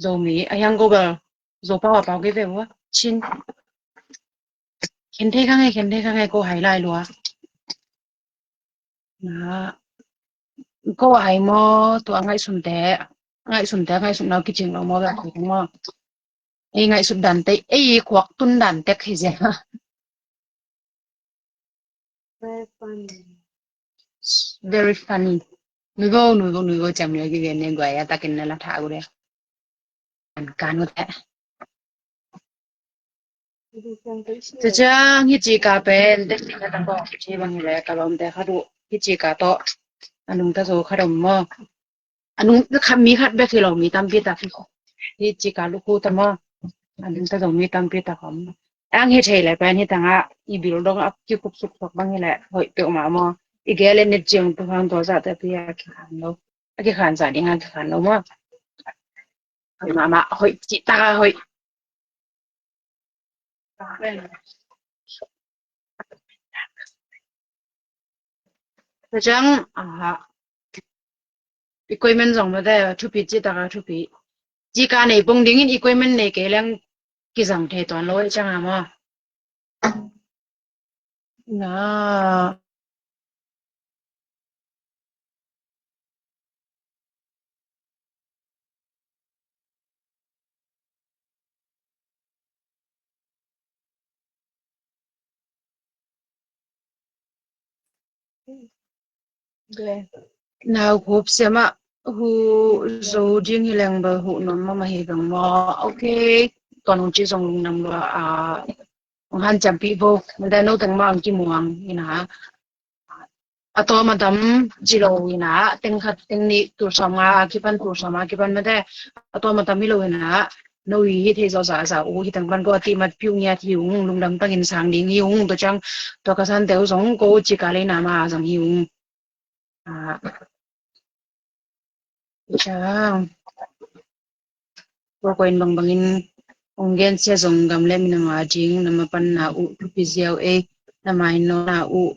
Zomi. A hiang ko bel. Zo pau a pau kei ve ua. Chin. Khen thei kha nge, khen thei kha nge ko hai lai lua. Na. Ko hai maw tua ngaihsunte. Ngaihsunte, ngaihsun nau kicing lo maw bel ko maw. Ei ngaihsut dante, ei khuak tun dante khi zia. Very funny. Very funny. Nui vo, nui vo, nui vo, ciam nui a kigen ne guai a takin na la tha gu de. An kan gu te. Tua ciang hi ci ka pen, te ci ka ta ko, ci bang hi le, ka lawm te kha du, hi ci ka to. A nung ta zo kha dom mo. A nung khat mi khat bek hi lo mi tampi tak hi. Hi ci ka lukhu ta maw. A nung ta zong mi tampi tak om. Ang hi thei le pen hi tanga i bil dong a kikup suk suk bang hi le hoih peuh mah maw. I gel le net ciang tu hang tua zah te pi a kikhan lo. A kikhan zah ding a kikhan lo maw. Hoih mah mah hoih ci tak a hoih. Tua ciang, aha. Equipment zong mate, thupi ci taka thupi. Ci ka nei pong dingin equipment nei kei leng kizang thei tuan lo ei ciang a maw. Na. Nau khup siamah hu zo ding hi leng bal hu nuam mama hi bang maw. Ok. Tuan hong ci zong lungdam lua a hong hanciampih vo. Mada no teng mah hong kimuang ina. A tawm a dam ci lo ina, teng khat teng nih tul sawm nga a kipan tul sawm a kipan mate. A tawm a dam hi lo ina, no hi hi thei zawh zah zah uh hi teng pan ko a tihmat piuh ngiat hi ung, lungdam tangin sang ding hi ung, tua ciang tua ka sante uh zong ko ci ka leina ma zong hi ung. Ah. Ciang. Tua ko in bangbangin ong gen sia zong gam le minam a ding na mapan na uh thupi ziau ei na mai no na uh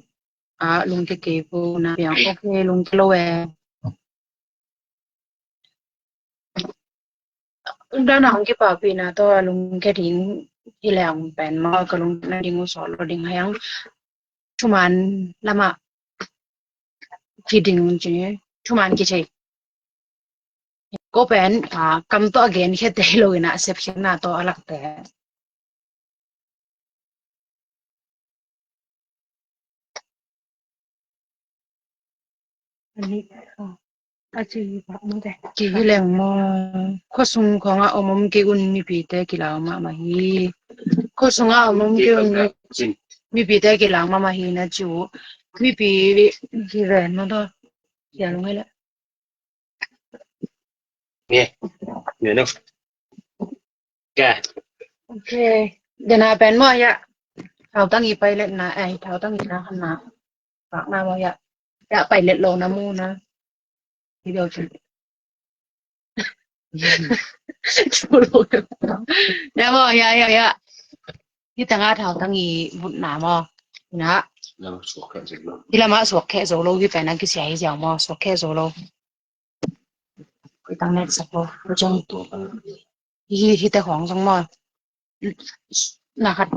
a lungke kei vo na piang ok lungke lo e. Dana hong kipahpihna tawh a lungke ding hi leng pen maw ka lungke na ding uh sawh lo ding hiang thuman lamah kiding ci thuman kithei. Ko pen kam tawh a gen khiat te hi lo ina sepkhiatna tawh a lakte. Ki hi leng maw khuasung khawngah om om kei un mipite kilau mahmah hi. Khuasungah om om kei un mipite kilau mahmah hi na ci uh. Mipi hi ven maw tawh. Kia lung hi leh. Nge. Nge no. Ka. Ok. Dena pen maw ya. Thau tang i pai let na eh thau tang i na khan na. Pak na maw ya. Ya pai let lo na mu na. Hi lo cin. Cu lo. Ya maw ya ya ya. Hi tanga thau tang i vut na maw. Na. Hi lamah suak kheh zo lo, hi pen a kisia hi ziau maw, suak kheh zo lo. Hi tang net sak lo, hi, hi te khawng zong maw. Na khat.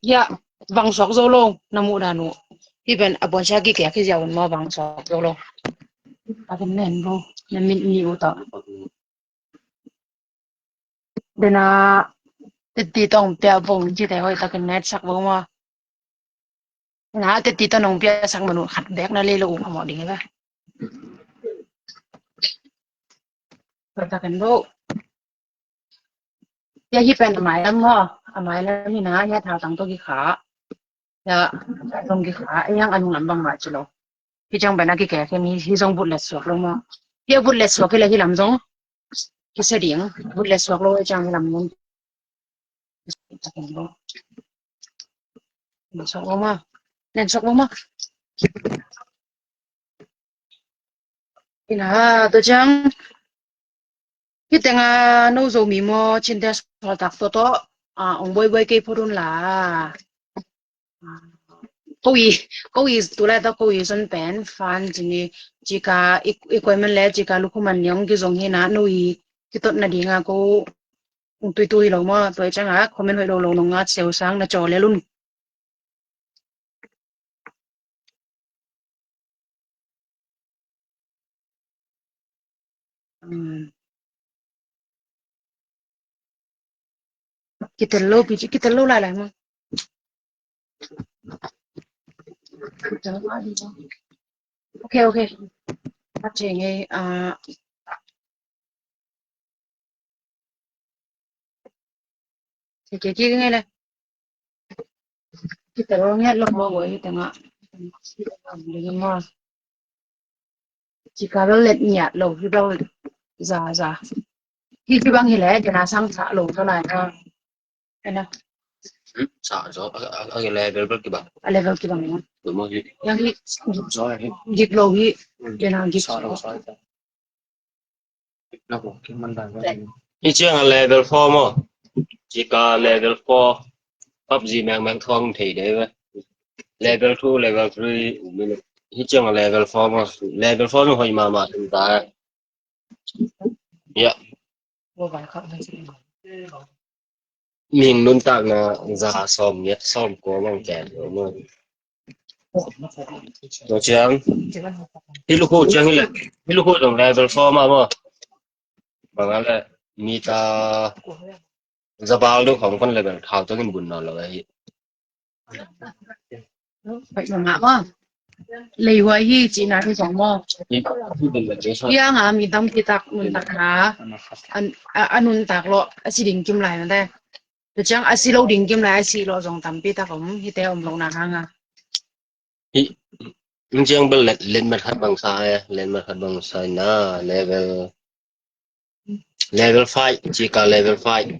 Hiah vang suak zo lo, na muh dan uh. Hi pen a buansia kikek hi ziau un maw, vang suak zo lo. A pen nen lo, na mit ni uh tawh. Dena teti tawng pia vong ci te hoih takin net sak vong maw. Na teti tawng nong pia sak manu khat bek na lei lo uh khamawh ding hi ve. Hoih takin bo. Hiah hi pen a mailam maw. A mailam hi na hiah thautang tawh kikha. Hiah tong kikha. Hiah a nunglam bangmah ci lo. Hi ciang pen a kikek hi, hi zong butlet suak lo maw. Hiah butlet suak hi le hi lam zong kisia ding. Butlet suak lo hi ciang hi lam zong. Nen suak lo maw. Nen suak lo maw. Ina, tua ciang. Hi tenga no Zomi maw, cinte sawltak tawh tawh, ah, ong buaibuai kei phot un la. Ko i, ko i tu lai tawh ko i zon pen, fan cini, cika, i, i koiman le, cika lukhuman niong kizong hi na, no i, kitot na dinga ko, ong tuitu hi lo maw, tua i cianga, comment hoih lo lo nong ngat seu sang na caw le lun. Kitel lo pi, kitel lo lai lai maw. Ok, ok. Ka ceng ei, ah, Kiki ngai le. Kita lo ngiat lo mo wai tengah. Ding mo. Cika lo let ngiat lo hi bang za za. Hi hi bang hi le dena sang sa lo to lai na. Ena. Sa zo a level bel kibang. A level kibang na. Mo hi. Yang hi. Zo hi. Gik lo hi. Dena gik sa lo. Hi ciang a level four maw. Cika level four. PUBG mengmeng thuang thei dei ve. Level two, level three um in. Hi ciang a level four maw. Level four nu hoih mahmah tung ta. Ya. Mihing nuntakna za sawm ngiat sawm kua mang ken lo maw. Tua ciang hi lukhu ciang hi le hi lukhu zong level four mah maw. Bang a le mita zabal deuh khawng kon level thau tawngin bun nawn lo ahi. Hoih mahmah maw. Leihuai hi cihna hi zong maw. Hiang a mi tampi tak nuntakna a nuntak lawh a si ding kim lai mate. Tua ciang a si lo ding kim lai a si lawh zong tampi tak om hite om lo na hanga. Hi, in ciang bel let, let mat khat bangsa e, let mat khat bangsa na level, level five, cika level five.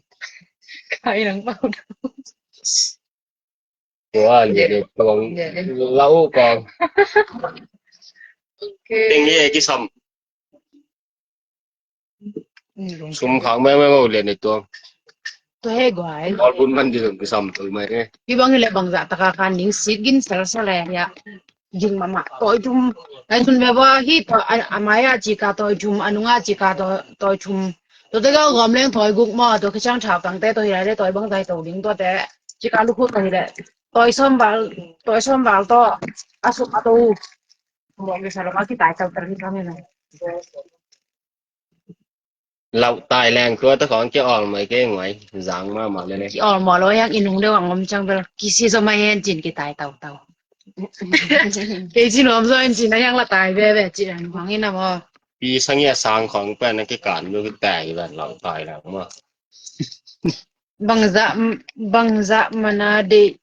Kai nang pau. Tua lian e tuang lau kong. Teng hi e kisam. Sum khang meng meng o lian e tuang. Tua he guai. Ol bun man di kisam tul mai e. Hi bang hi le bangzah taka khan ding sit gin sel sel e ya. Ding mahmah tawi thum. Ai sun ve ba hi tua a mai a cika tawi thum a nunga cika tawi thum. Tua te ka gom leng tawi guk maw tua ka ciang thau tangte tua hi lai le tawi bangzah hi to ding tua te. Cika lukhu tua hi le. Tawi sawm val, tawi sawm val tawh a suk a to. Mawh kisa lo a kitai tauter hi kang hi lo. Lauh tai leng tua ta khawng ki awl mai kei nguai zang mahmah le le. Ki awl mawh lo hiang i nung deuh ang om ciang bel kisi zaw mai hen cin kitai tautau. Kei ci nuam zaw in cin a hiang la tai veve cin an khawng in a maw. Pi sang i a sang khawng pen a kikan lu kitai ven lauh tai leng maw. Bangzah, bangzah mana deih,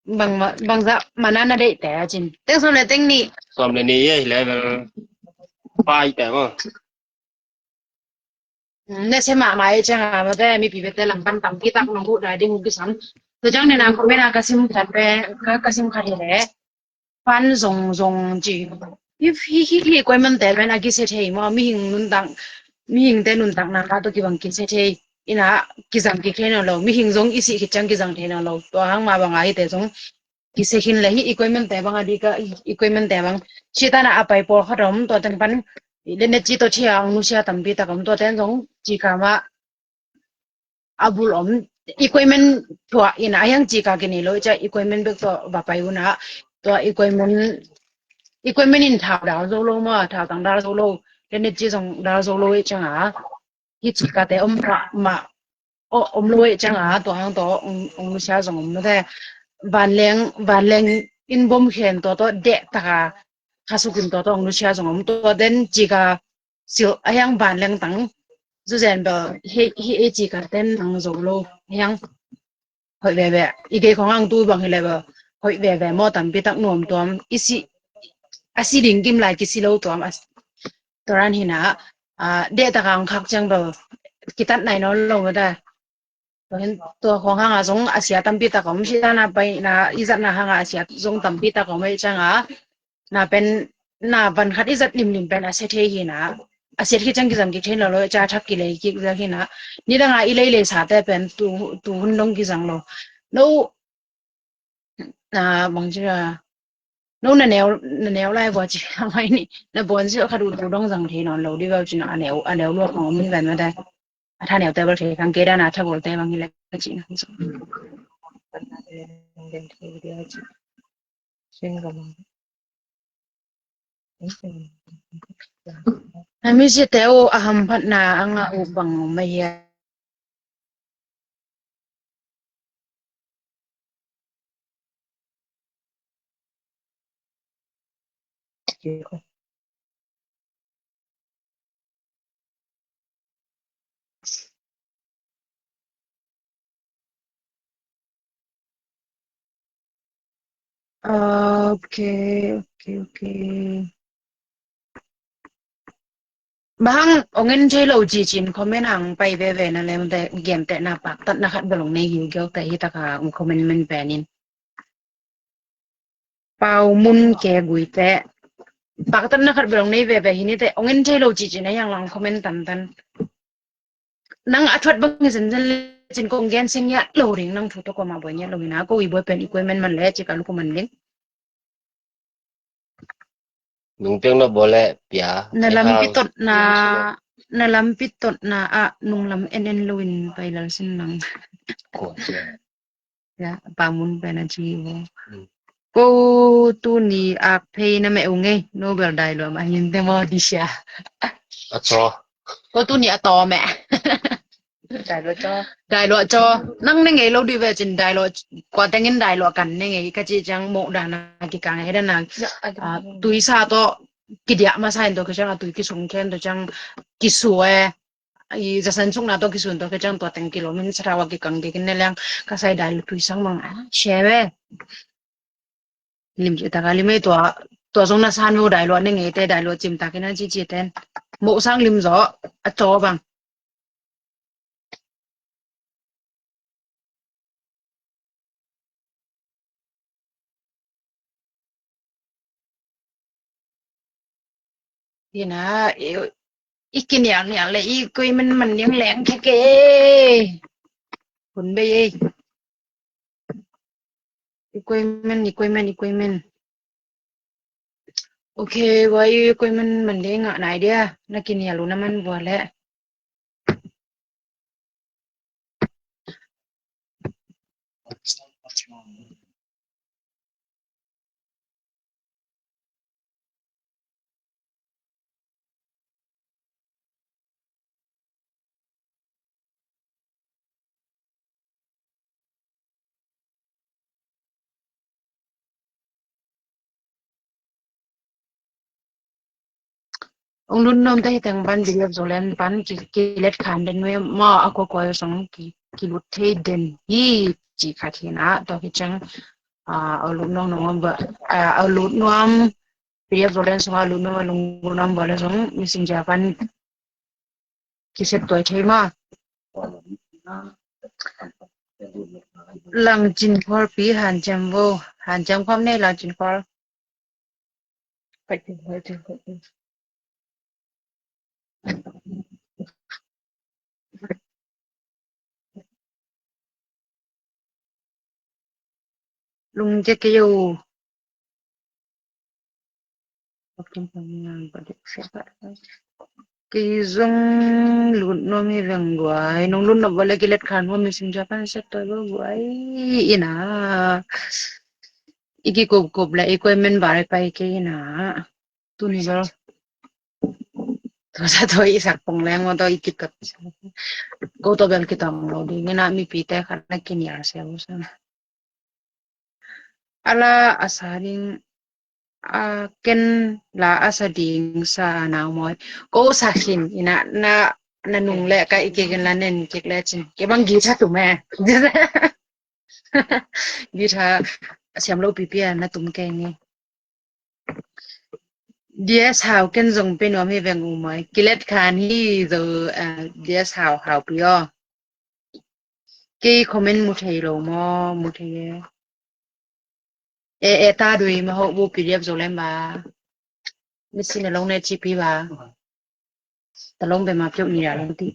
bang, bangzah mana na deih te a cin. Teng sawm le teng nih. Sawm le nih ye level five te maw. Nese mahmah e ciang a mate mipi bete lam pan tampi tak nong huh dai ding uh kisam. Tua ciang nena comment a ka sim khat ve, ka, ka sim khat hi le. Pan zong zong ci. Hi, hi, hi, hi, koi man te ven a kisia thei maw, mihing nuntak, mihing te nuntak na ka to kibang kisia thei. Ina kizang kik thei nawn lo, mihing zong i sih khit ciang kizang thei nawn lo. Tua hang ma bang a hi te zong kisia khin le hi equipment te bang a dika equipment te bang. Sitana a pai pawlkhat om, tua ten pan lenet ci tawh thia ang nusia tampi tak om, tua ten zong cika mah a bul om, equipment thuah in a hiang cika kinei lo i cia equipment bek tua va pai una tua equipment equipment in thau dal zo lo maw, thau tang dal zo lo, lenet ci zong dal zo lo i cianga hi cika te om mah mah om lo i cianga tua hang tawh ong nusia zong om lo te. Vanleng vanleng in bom khen tua tawh deh taka khasukin tua tawh ong nusia zong om, tua den cika silh a hiang vanleng tang zuzen bel hi hi e cika ten nang zo lo hiang. Hoih veve i gei khong ang tu bang hi le bel hoih veve maw, tampi tak nuam tuam i si a si ding kim lai kisi lo tuam a. Tua ran hina a deh taka ang khak ciang bel kitat nai nawn lo mata. Tua khong hanga zong a sia tampi tak om, sitana paina i zatna hanga a sia zong tampi tak om ei cianga na pen na van khat i zat limlim pen a sia thei hina, a siat khit ciang kizang kik thei nawn lo i cia thak kilei kik zel hina. Nidanga i leilei sate pen tu hun dong kizang lo. No na bang ci a no na neu na neu lai vua ci a mai ni na buan ci a khat uh tu dong zang thei nawn lo di vau ci na a neu a neu luak hong om ni van mata. A tha neu te bal thei khang kei dana tha gol te bang hi le ka ci na. A misi te uh a hamphatna a ngah uh bang om a hia? Ok, ok, ok. Bang hang ong en thei lo ci cin comment ang pai veve na lem te, gen te na paktat na khat belong nei hi geu te hi taka ong comment men pen in. Pau mun ke gui te paktat na khat belong nei veve hi ni te, ong en thei lo ci cin a yang lang comment tan tan. Nang a thuat bang hi zenzen le cin kong gen seng ya lo ding, nang thu to ko ma boi ngiat lo hina, ko i boi pen i koi men man le ci ka lu ko man ding. Nung piang na bole pia na lampi tot na, na lampi tot na a nung lam en en lo in pai lal sin nang. Ya, pamun pen a ci vo. Ko tuni ak phei na me ung ei, Nobel dai lo ma hin te mo di sia. A cho. Ko tuni a to me. Dai lo cho. Dai lo cho. Nang ne ngei lo di ve cin dai lo, kua tengin dai lo kan ne ngei ka ci ciang mo dana kikang he dana. Tuisa to kidia masa in to kiciang a tui kisung ken to ciang kisue. I zasan sukna to kisun to kiciang tua teng kilomin sarawa kikang kikin ne liang kasai dai lo tuisang mang a share ve. Lim ci taka limei tua, tua zong na san vo dai lo ne ngei te dai lo cim takin a ci ci ten. Mo sang lim zo a cho bang. Ina i kinial nial le i koi men man niang leng keke. Hun bei ei. I koi men, i koi men, i koi men. Ok, wa i koi men man de nga nai dia na kinial u na man bua le. Ong lut nuam te hi teng ban video zolen ban ki, ki let khan den ve maw, a ko ko song ki, ki lut thei den hi ci khat hi na, to hi chang a, a lut nuam nuam ba, a, a lut nuam video zolen song a lut nuam a lung nuam ba le song messenger ban ki set tuai thei ma. Langcin khol pi hanciam vo, hanciam khom nei langcin khol. Lungkia kei o. Kei zong lut nuam hi veng guai. Nong lut nop bale kilet khan nuam, Messenger pan set toi bo guai. Ina. I kikupkup le i koi men bare pai kei ina. Tuni bel. Tua sa tua i sak pong leng maw tua i kitat. Ko tua bel kitong lo ding ina, mipite khat na kinial sia usa. A la a sa ding, a ken la a sa ding sa nau mawi. Ko sa khin ina, na, na nung le ka i ke ken la nen kik le cin. Ke bang guitar tum e. Guitar siam lo pipi a na tum kei nge. Dia sau ken zong pe nuam hi veng u mawi. Kilet khan hi zo, eh, dia sau hau pi aw. Kei comment mu thei lo maw, mu thei e. E, e ta dui ma ho bu P D F zo lem ba. Misi na long ne chi pi ba. Ta long be ma piu ni la long ti.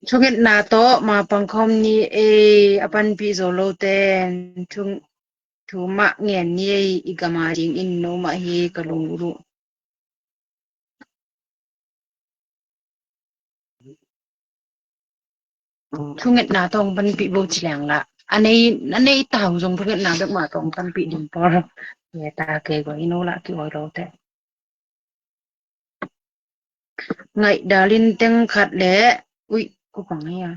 Thungetna tawh ma pangkhawm ni ei, a panpih zo lo ten thung, thu mah ngen ni ei, i gama ding in no mah hi ka lunglut uh. Thungetna tawh panpih bo ci leng la. A nei, a nei tau zong thungetna bek ma tawh panpih ding por. Ye ta kei go i no la ki oi lo te. Ngaih dalin teng khat le, ui, ko pang hei a.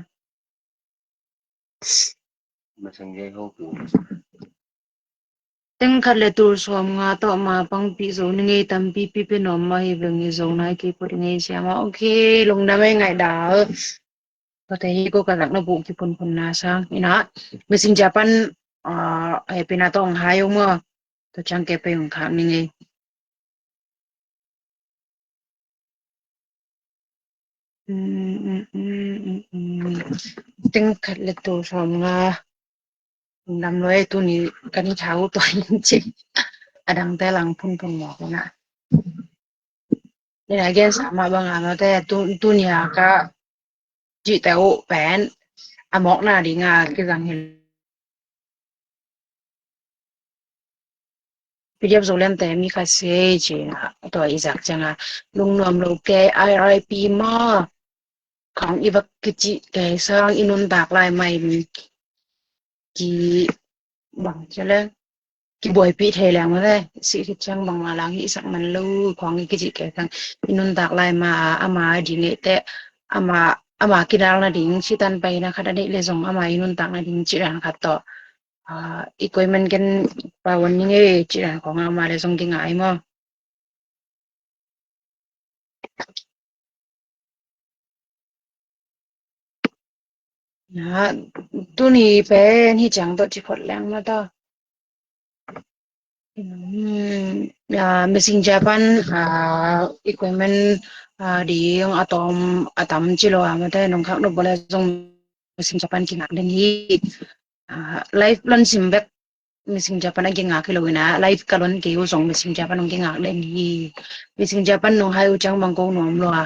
Teng khat le tul sawm nga tawh ma pangpih zo ni ngei, tampi pipi nuam mah hi veng i zo nai kei phot i ngei siam a. Ok, lungdam ei Ngaih Dal. Tua te hi ko ka zak na buh kipunpun na sang ina. Messenger pan, ah, hehpihna tawh hong hai ung maw. Tua ciang kei pei hong khak ni ngei. Teng khat le tul sawm nga. Lam loi tuni kan i thau tua in ci. A dangte lang phunphun mawk ina. Ina gen sa mah bang a mate tu, tuni a ka cihte uh pen a mawkna dinga kizang hi. P D F Zoland te mi khat si ei ci a, tua i zak ciang a lungnuam lo kei, R I P maw. Khang i va kicih kei sang i nuntak lai mah in ki bang ci le kibuaipih thei leng mah le, sih khit ciang bangmah lang hih sak man lo, khawng i kicih kei sang i nuntak lai mah a, ama ding neih teh, ama, ama kidal nading, sitan paina khat a neih le zong ama i nuntak nading cih dan khat tawh. Ah, i koi man ken pawan ni ngei cih dan khawng ama le zong kingai maw. Na, tuni pen hi ciang tawh ci phot leng mah ta. Hmm, ah, Messenger pan, ah, equipment, ah, ding a tawm, a tam ci lo a mate nong khak nop bawle zong Messenger pan kingak den hi. Ah, live lon sim bek Messenger pan a kingak hi lo ina, live ka lon kei uh zong Messenger pan hong kingak den hi. Messenger pan nong hai uh ciang bang ko nuam lo a.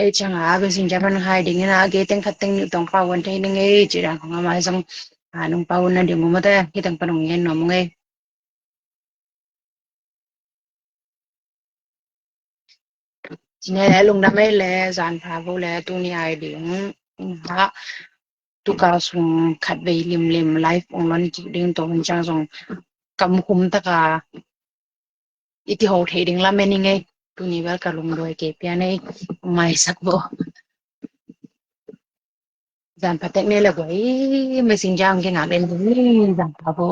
Ei ciang a Messenger pan hai ding ina, a gei teng khat teng nih tawng pau wan thei ning ei ci dan khong ama zong, ah, nong pau wan na ding uh mate, hi teng pan hong ngen nuam ung ei. Cine le lungdam ei le, zan pha vo le, tuni ai ding. Ina, tukal sung khat vei limlim live ong lon kik ding to hun ciang zong kam khum taka i ti ho thei ding lam e ni ngei. Tuni bel ka lungduai kei pian ei, maisak vo. Zan pha tek ne le guai, Messenger ong kingak den hi, zan pha vo.